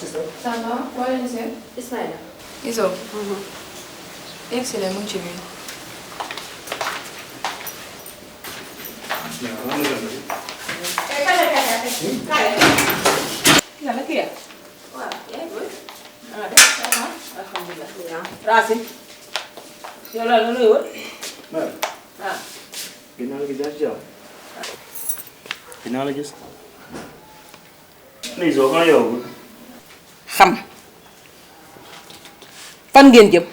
sister. Ça va? Why is it? Ismaïla. Iso. Excellent, mu ngi ci biir. Yàlla kii ya. Waaw, yaa ngi koy. Ah def ça va. Alhamdulilah. Racine. yow la looy wër. Mère. ah. Ginnaaw la gis yaa ci jàmm. Ginnaaw la gis. Iso xanaa yow. xam. fan ngeen jëm.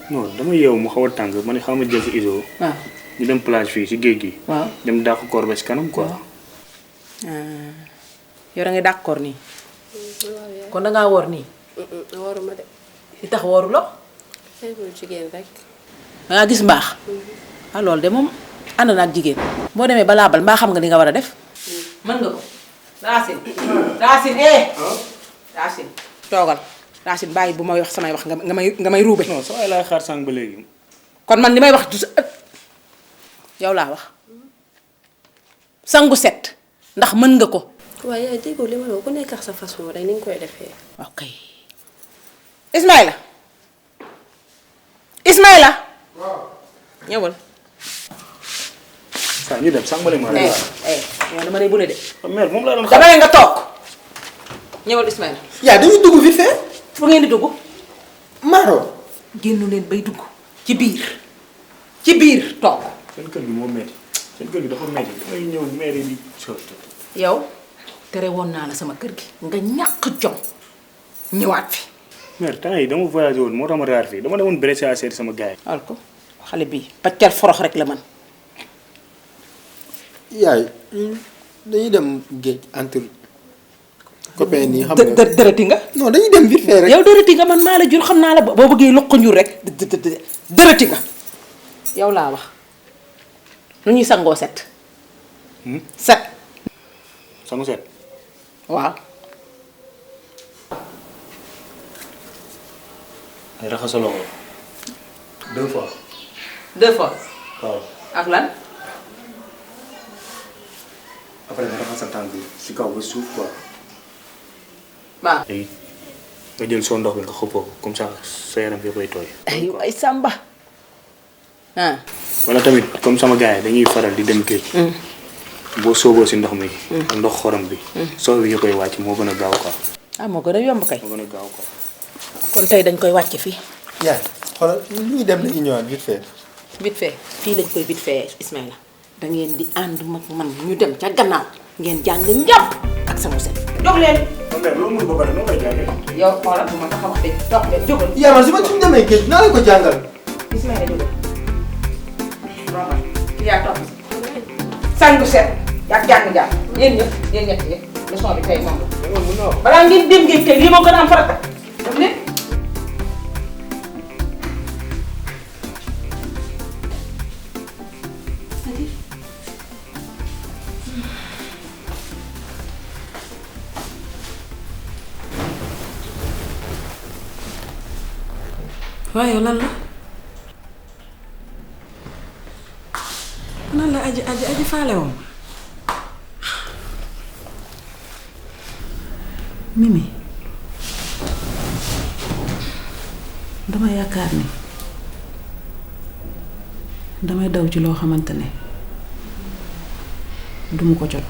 non dama yeewu mu xaw a tàng ma ne xaw ma jël si Iso. waaw. ñu dem plage fii si géej gi. waaw. dem dàq koor ba si kanam quoi. yow da ngay d'accord nii. kon da ngaa woor nii. waruma de. li tax wooruloo. xeebul jigéen rek. da ngaa gis mbaax. ah loolu de moom ànd na ak jigéen. boo demee ba laabal mbaa xam nga li nga war a def. mën nga ko. Racine. Racine Racine. toogal Racine bàyyi bu may wax samay wax nga may ruube. non sa waay laay xaar sànq ba léegi. kon man li may wax du sa yow laa wax sangu set ndax mën nga ko. waaye yaay déggoo li ma la wax ku nekk ak sa façon rek ni nga koy defee. ok Ismaïla Ismaïla. waaw ñëwal. saa ñu dem sànq ba léegi ma la. yow dama lay bule de. mère moom laa doon dama ne nga toog ñëwal Ismaïla. yaa dañuy dugg vite fait. fu ngeen di dugg. Maro. génnu leen bay dugg ci biir toog. seen kër gi moo metti seen kër gi dafa metti damay ñëw mère yi di sotti. yow tere woon naa la sama kër gi nga ñàkk jom ñëwaat fi. mère temps yi dama voyagé woon moo tax ma raar fii dama demoon Brescia à seeti sama gars yi. xool ko xale bii paccal forox rek la man. yaay dañuy dem géej entre copains nii xam nga. dërëti nga. non dañuy dem vite fait rek. yow dërëti nga man maa la jur xam naa la boo bëggee loq njur rek dërëti nga yow laa wax nu ñuy sangoo set. set. sangu set. waaw. ay raxas sa loxo 2 fois. 2 fois. waaw. ak lan. après nga raxas sa tànk bi si kaw ba suuf quoi. waaw. léegi nga jël soo ndox bi nga xëppoo ko comme ça sa yaram bi koy tooy. ay Samba. ah. wala tamit comme sama gars yi dañuy faral di dem géej. boo sooboo si ndox mi. ak ndox xorom bi. soo bi koy wàcc moo gën a gaaw quoi. ah moo gën a yomb kay. moo gën a gaaw quoi. kon tey dañ koy wàcc fii. yaay xoolal ñuy dem dañuy ñëwaat vite fait. vite fait fii lañ koy vite fait Ismaïla da ngeen di ànd mag man ñu dem ca gannaaw ngeen jàng njàpp ak sama set. jóg leen. kon mère loolu mënul ba pare noo koy jàngee. yow xoolal bu ma tax a wax de toog leen jógal. yaa man su ma suñu demee géej naa leen ko jàngal. Ismaïla jógal. roba yaa topp si. sangu set ak jàng njàpp yéen ñëpp yéen ñett yëpp leçon bi tey moom la. balaa ngeen dem ngeen tey lii moo gën a am farata. dem leen. waaye lan la aji faale woon Mimi dama yaakaar ni damay daw ci loo xamante ne duma ko jot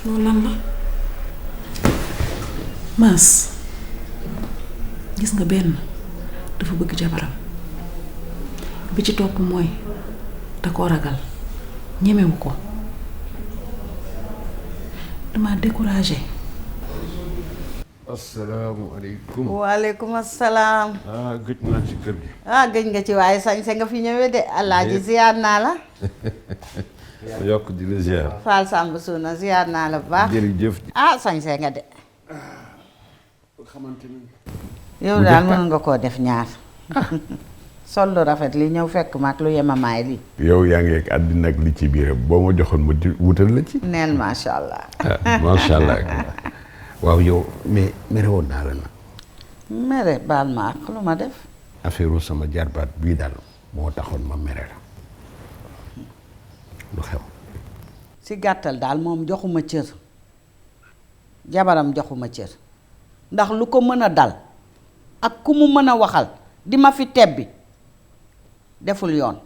loolu lan la Maas gis nga benn dafa bëgg jabaram bi ci topp mooy da koo ragal ñemewu ko dama découragé. asalaamaaleykum. waaleykum asalaam. ah gëj naa ci kër gi. ah gëj nga ci waaye sañse nga fi ñëwee de alaaji ziyaar naa la. yokk di la ziar. Fall Samb Suuna ziyaar naa la bu baax. jërëjëf. ah sañse nga de. xamante ni. yow daal mën nga koo def ñaar. sol lu rafet li ñëw fekk ma ak lu yemamaay li. yow yaa ngi ak àddina ak li ci biir boo ma joxoon ma wutal la ci. neel macha allah. macha allah. waaw yow mais mere woon naa la na. mere baal ma ak lu ma def. affaire sama jarbaat bii daal moo taxoon ma mere la. lu xew. si gàttal daal moom joxuma cër. jabaram joxuma cër. ndax lu ko mën a dal ak ku mu mën a waxal di ma fi tebbi deful yoon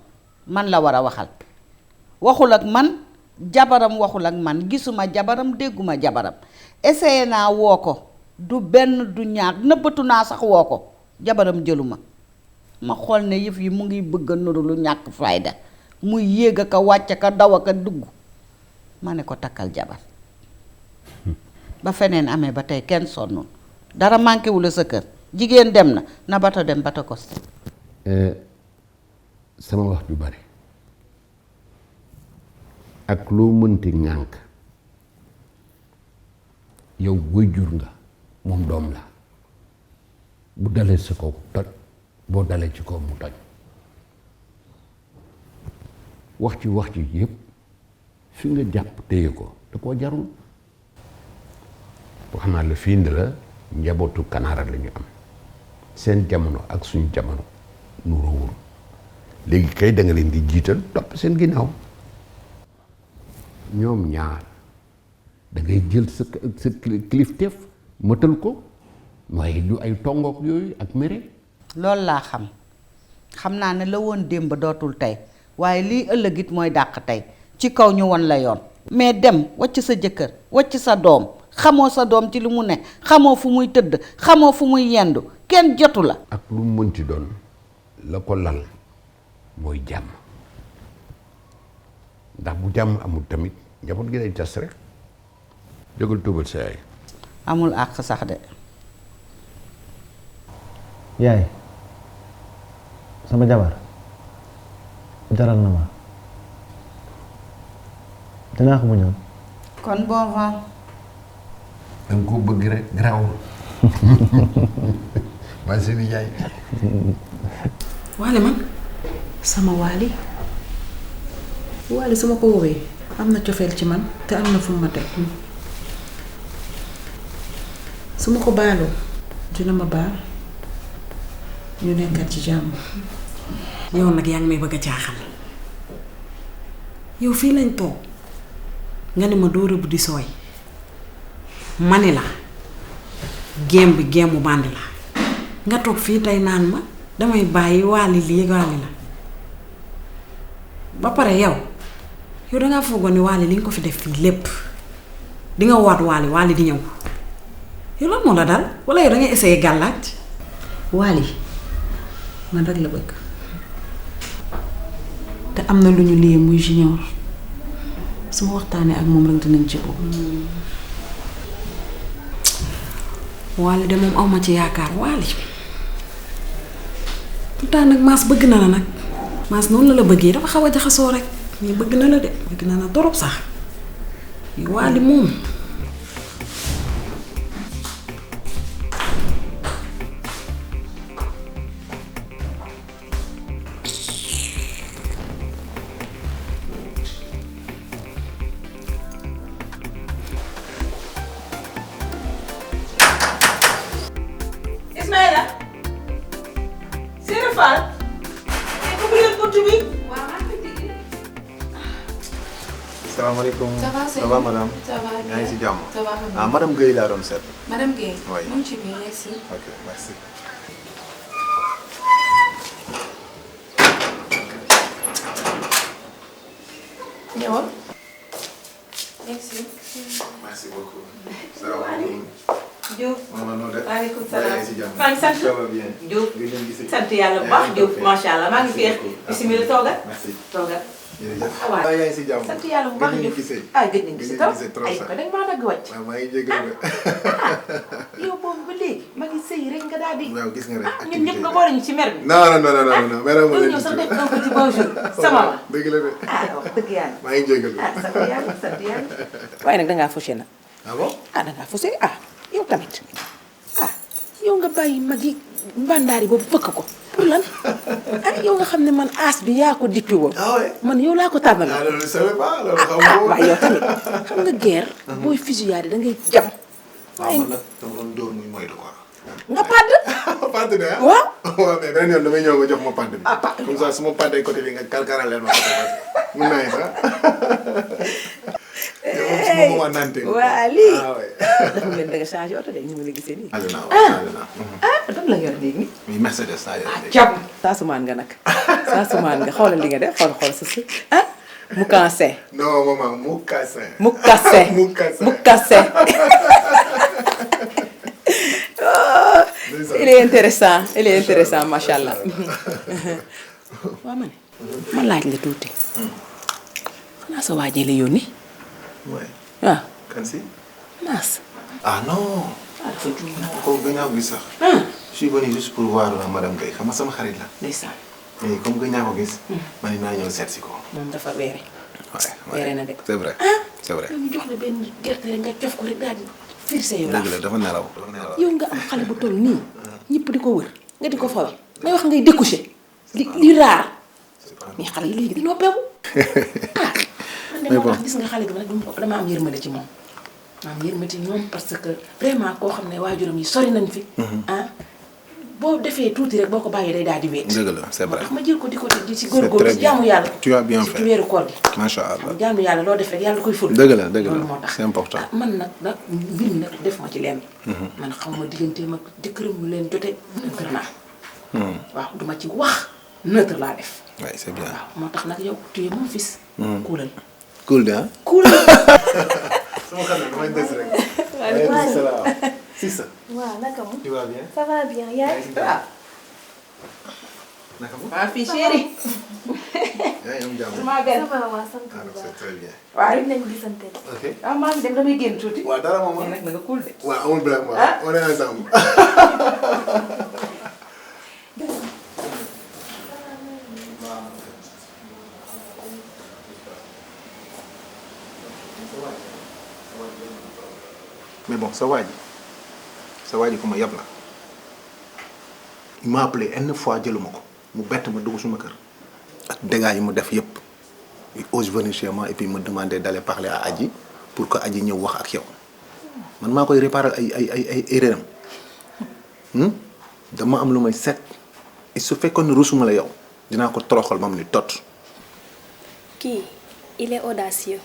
man la war a waxal waxul ak man jabaram waxul ak man gisuma jabaram dégguma jabaram essayé naa woo ko du benn du ñaar nëbbatu naa sax woo ko jabaram jëluma ma xool ne yëf yi mu ngi bëgg a nuru lu ñàkk fayda muy yéeg aka wàcc aka daw aka dugg ma ne ko takkal jabar ba feneen amee ba tey kenn sonnul dara manqué wu la sa kër jigéen dem na bato dem bato ko sama wax ju bari ak loo mënti ŋànk yow waajur nga moom doom la bu dalee sa kaw toj boo dalee ci kaw mu toj wax ci yëpp fi nga jàpp téye ko da koo jarul wax naa la fii ndi la njabootu kanaara la ñu am seen jamono ak suñu jamono nu róowul léegi kay da nga leen di jiital topp seen ginnaaw ñoom ñaar da ngay jël sa kilifteef mëtal ko waaye du ay tongook yooyu ak mere. loolu laa xam naa ne la woon démb dootul tey waaye lii ëllëg it mooy dàq tey ci kaw ñu won la yoon mais dem wacc sa jëkkër wacc sa doom xamoo sa doom ci li mu ne xamoo fu muy tëdd xamoo fu muy yendu kenn jotu la. ak lu mu mënti doon la ko lal mooy jàmm ndax bu jàmm amul tamit njaboot gi day tas rek jógal tuubal sa yaay. amul àq sax de. yaay sama jabar jaral na ma dinaa ko muñoon. kon bon vent. danga ko bëgg rek garaawul. maa si di jaay. waale man sama waali su ma ko woowee am na cofeel ci man te am na fu mu ma teg su ma ko baaloo dina ma baal ñu nekkat ci jàmm. yow nag yaa ngi may bëgg a jaaxal yow fii lañ toog nga ne ma doo rëbb di sooy ma ne la géem bi géemu bandi la nga toog fii tey naan ma damay bàyyi waali lii waali la ba pare yow dangaa foogoon ni waali li nga ko fi def fii lépp di nga waat waali di ñëw yow lan moo la dal walla yow dangay essayer gàllaaj waali man rek la bëgg te am na lu ñu lii muy junior su ma waxtaanee ak moom rek dinañ ci boobu waali de moom awma ci yaakaar waali pourtant nag maas bëgg na la nag maas noonu la bëggee dafa xaw a jaxasoo rek mais bëgg na la de bëgg na la torop sax waali moom salaamaaleykum. Ça va, ça va madame. Ça va bien. yaa ngi si jàmm. Ça va bien. ah madame Guèye laa doon seet. Madame Guèye. Oui. mu ngi ci biir merci. ok merci. ñëwal. merci. merci beaucoup. salaamaaleykum. Diouf. maman noo def. waaleykum salaam. yaa ngi si jàmm. maa ngi sant. ça va bien. Diouf gëj nañ gisee. sant yàlla bu baax Diouf macha allah maa ngi féex. bisimilah toogal. merci. toogal. jërëjëf. waaw yaa ngi si jàmm. sant yàlla bu baax gëj nañ Diouf gisee. gëj nañ gisee trop ay ko dañ maa dagg wàcc. waaw maa ngi jégalu de. yow boobu ba léegi ma ngi sëy rek nga daal di. waaw gis nga rek ñun ñëpp nga boole ñu ci mer bi. non mais nag ma leen ñëw sax def un petit bonjour sama ma. dëgg la de. wax dëgg yàlla. maa ngi jégalu. sant yàlla sant yàlla. waaye nag dangaa fauché nag. ah bon. dangaa faussé yow tamit yow nga bàyyi mag yi mbandaari boobu fëkk ko pour lan yow nga xam ne man aas bi yaa ko dippi woon. man yow laa ko tànnal. loolu je savais pas loolu xam nga. waaw yow tamit xam nga guerre. booy fusillade da ngay jam. waaw man nag dama doon dóor muy moytu quoi. nga pàdd. pàdd de ah. waaw. waaw mais beneen yoon damay ñëw nga jox ma pàdd bi. comme ça su ma pàddee côté bi nga karkaral leen ma côté bi mun naa yi sax. yow moom su ma Comment nante? waa lii. Ah ouais. dafa mel ni da nga changé oto de ñu ngi la gisee nii. Alena. dan la yor léegi nii. Mi Mercedes ça y jàpp saa sumaan nga nag saa sumaan nga xoolal li nga def xool sa su mu kaase. Non maman, mu casse. mu kase Mu casse. mu kase. il est intéressant macha allah. waaw ma ne ma laaj la tuuti. xanaa sa waajee la yónni. Ouais. waaw. Kan si? Maas. Ah non. Ko gëna ko gis sax. Je suis venu juste pour voir madame Gueye. Xam nga sama xarit la. ndeysaan. Mais comme gëna ko gis, man naa ñëw seet si ko. moom dafa weere. Ouais. weere na de. C'est vrai. C'est vrai. ñu jox la benn gerte rek nga cof ko rek daal di firse yow Dëgg la dafa nelaw. yow nga am xale bu toll nii ñëpp di ko wër nga di ko fawal may wax ngay découché li raar mais xale yi léegi dañoo bew man de moo tax gis nga xale bi nag dama am yërmande ci moom ma am yërmande ci moom parce que vraiment koo xam ne waajuram yi sori nañ fi boo defee tuuti rek boo ko bàyyee day daal di wéet Dëgg la c'est vrai. ma jël ko di ko di ci góorgóorlu ci jaamu yàlla Tu as bien fait. ci weeru koor gi Masha Allah. jaamu yàlla loo def rek yàlla koy ful Dëgg la loolu moo tax c'est important. man nag mbir mi nag def ma ci lenn man xaw ma digganteem ak jëkkëram mu leen jote neutre naa waaw duma ci wax neutre laa def Ouais, c'est bien. waaw moo tax nag yow tu es mon fils kuulal Cool de hein? kuulal Sama xarit damay des rek. Waaleykum salaam. Sissa. waaw naka mu. Tu vas bien? ça va bien yaay. waaw Naka mu? maa fii chéri Yaa ngi am jàmm. maa gën ça va waaw sant bu Ah, baax. c'est très bien. waaw rek nañ gisante. Ok. waaw maa ngi dem damay génn tuuti Waaw dara moom. mais nag na nga kuul de Waaw amul problème waaw. On est ensemble. Mais bon, sa waa ji ku ma yab la. Il m'a appelé une fois jëluma ko mu bett ma dugg suma kër ak dégâts yi mu def yépp. Il ose venir chez moi et puis me demander d'aller parler à Adji pour que Adji ñëw wax ak yow. Man maa koy réparer ay erreuram. Dama am lu may set. Et su fekkoon ne rusuma la yow dinaa ko toroxal mam ni tot. kii il est audacieux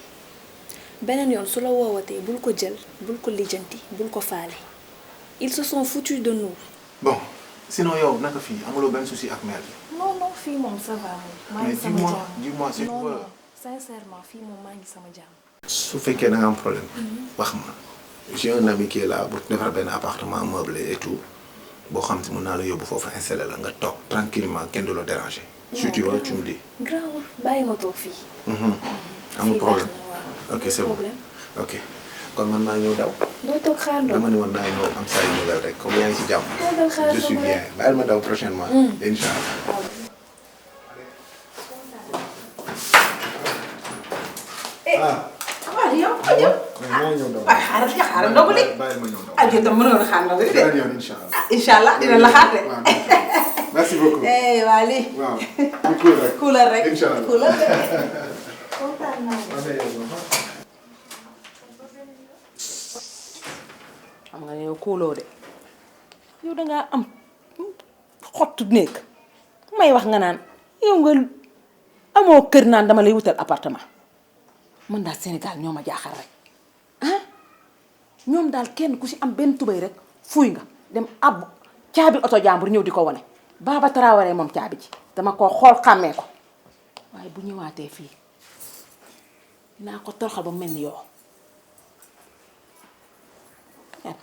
beneen yoon su la woowatee bul ko jël bul ko lijjanti bul ko faale ils se sont foutus de nous. Bon, sinon yow naka fii amuloo benn souci ak mère bi. non non fii moom ça va moom. maa Mais ngi sama jàmm dis-moi si tu non veux. non sincèrement fii moom maa ngi sama jàmm. Su fekkee da nga am problème wax ma. J'ai un ami qui est là bu defar benn appartement meublé et tout boo xam si mën naa la yóbbu foofu installé la nga toog tranquillement kenn du la déranger. Si tu veux tu me dis. grawul bàyyi ma toog fii. Amul problème. waaw. Ok c'est bon. Ok kon man maa ñëw daw. doo toog xaar ndox. dama ne woon naa ñëw am saa yu nouvelle rek comme yaa ngi ci jàmm. doo xaar Je suis ndox bien bàyyil ma daw prochainement. Inch'Allah. waaw yow yow xaaral xaaral ndogu li bàyyil ma ñëw daw. ak yow tam mënoon a xaar ndogu li de beneen yoon Inch'Allah. incha allah dina la xaar de Merci beaucoup. waa lii waaw bu cool rek. kuulal rek Inch'Allah. kuulal rek kontaan naa de. xam nga ne yow kuuloo de yow dangaa am xottu néeg may wax nga naan yow nga amoo kër naan dama lay wutal appartement man daal Sénégal ñoo ma jaaxal rek ñoom daal kenn ku ci am benn tubéy rek fuuy nga dem ab caabi oto jàmbur ñëw di ko wane Baba Traoré moom caabi ji dama ko xool xàmmee ko waaye bu ñëwaatee fii dinaa ko toroxal ba mel ni yow ñett